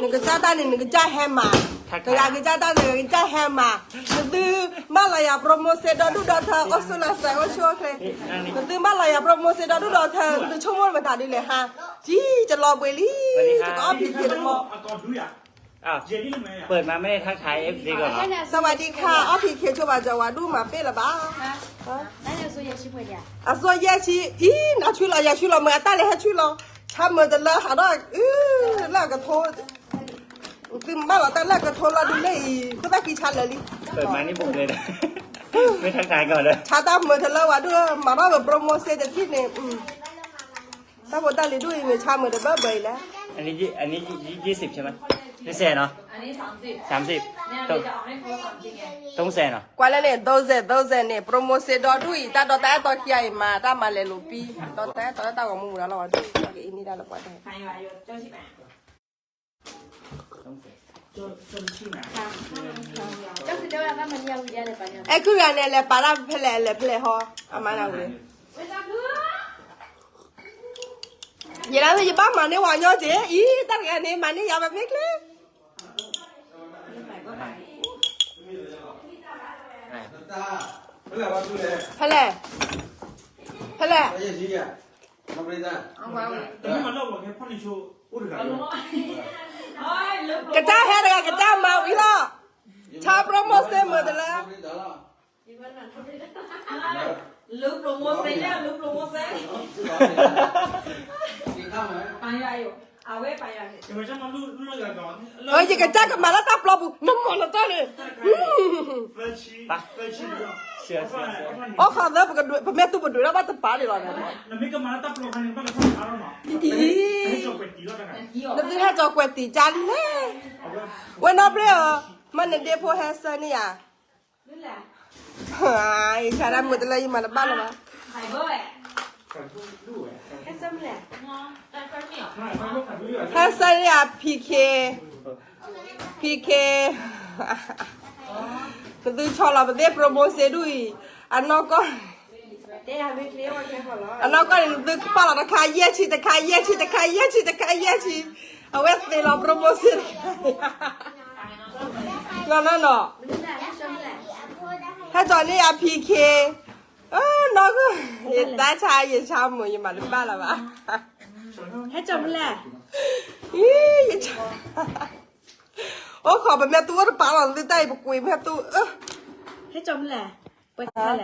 နကစၢ်တၢ်န့ၣ် နကစၢ်ဟဲမၤ, တဂၤကစၢ်တၢ်န့ၣ် နကစၢ်ဟဲမၤ, နသုမၢလီၤယၤ promotion ဒီဒူၣ်ဒီထၢ အိၣ်ဆူၣ်လီၤစဲး အိၣ်ဆူၣ်အိၣ်ချ့, နသုမၢလီၤယၤ promotion ဒီဒူၣ်ဒီထၢ နသုဆိကမိၣ်မတၤဒ်လဲၣ်ဟါ, ကံကလီၤဘှံးလံ, ယကအီၣ်ဖံးခံတမီၢ် เปิดมาไม่ได้ทักทาย เอฟซี ก่อนเหรอ สวัสดีค่ะ အီၣ်ဖံးခံဆိဘၣ် ကဝၤဒူၣ်မၤပ့ၣ်လၢၤဘၣ်, အစိယဲၢ်ဆံ, အံၤ နၤဆူလီၤ ယၤဆူလီၤ မ့ၢ်အတၢ်လဲၤဟဲဆူလီၤ, ဆါမုာ်တလၢဟးဒီး, လၢကထိ, သုမၢလီၤတၢ်လၢကထိလီၤဒုးလၢအံၤ ဖိသၣ်ခံဆါလၢာ်လံ, เปิดมานี่บุกเลยนะ ไม่ทักทายก่อนเลย ဆါတၢ်မုာ်တလၢဝဲဒၣ် မၤထီၣ်ပ promotion တထံၣ်န့ၣ်, တၢ်ဖိတၢ်လံၤဒူၣ်အံၤမ့ၢ်ဆါမုာ်တဘၢဘၢအံၤလဲၣ်, อันนี้ยี่สิบใช่ไหม ไม่ใช่เนาะ สามสิบ ต้องแสนเนาะ ကွၢ်လၢန့ၣ် သုံးဆယ် သုံးဆယ်န့ၣ် promotion ဒီဒူၣ်အံၤ တၢ်ဒီးတၢ်အဲၣ်တီခံဂၤအံၤမၤ တၢ်မၤလဲၤလိာ်ပံ, ဒီးတၢ်အဲၣ်တီတၢ်ဂီၤမူမူလီၤလီၤဝဲဒၣ် အံၤန့ၣ်တၢ်လၢပှၤတၢ် အဲခုဂၤန့ၣ် လဲၤပာ်တၢ်ဖဲလဲၣ် လဲၤဖဲလဲၣ်ဟီ, အမါနၤဝဲ, ယဲဒၣ်ယဘၣ်မၤန့ၢ်ဝဲညီက့ၤ, အံၤ တၢ်တဂၤန့ၣ် မၤန့ၢ်ယၤဘၣ်မ့ၢ်ကျဲ, ဖဲလဲၣ်, ဖဲလဲၣ်, ကစၢ်ဟဲတဂၤ ကစၢ်မၤဝံၤလီၤ, ဆါ promotion မုာ်တလၢ ယကစၢ်ကမၤလၢတၢ်ပျီပူၤ နမီၢ်နတီၢ်န့ၣ်, အိၣ်ခိးသၢ ပမဲာ်တူၢ်ပဒွးထီၣ်ဘၣ်တပာ်န့ၣ်လီၤ, အံၤ, နသုဟဲကၠီၤကွဲးတံၢ်လီၤတဂၤ, ဝဲနီၢ်ဘျ့ဧၢ, မ့ၢ်နဒ့ဖိဟဲဆၢန့ၢ်ယၤ ယဆါတၢ်မုာ်တလၢယမၤတဘၣ်လၢၤဘၣ်, ဟဲဆၢန့ၢ်ယၤ PK, PK, နသုဆီၣ်လီၤပသ့ၣ် promotion ဒူၣ်အံၤ, အနီၢ်ကီၢ် အနီၢ်ကီၢ်န့ၣ် နသုပာ်လီၤတခါ ယဲၢ်ဆံ တခါ ယဲၢ်ဆံ တခါ ယဲၢ်ဆံ တခါ ယဲၢ်ဆံ, အဝဲသ့ၣ်လီၤ promotion တခါ, နီၢ်နီၢ်နီၢ်, ဟဲကၠီၤန့ၢ်ယၤ PK, နီၢ်ကီၢ်, ယတၢ်ဆါ ယဆါမုာ် ယမၤတဘၣ်လၢၤဘၣ်, ဟဲကၠီၤမလဲၣ်, အံၤ, အိၣ်ခိးပမဲာ်တူၢ်အိၣ်တပာ်လီၤ သုတၢ်အံၤ ပကွံာ်မဲာ်တူၢ်, ဟဲကၠီၤမလဲၣ်, ပှဲၤ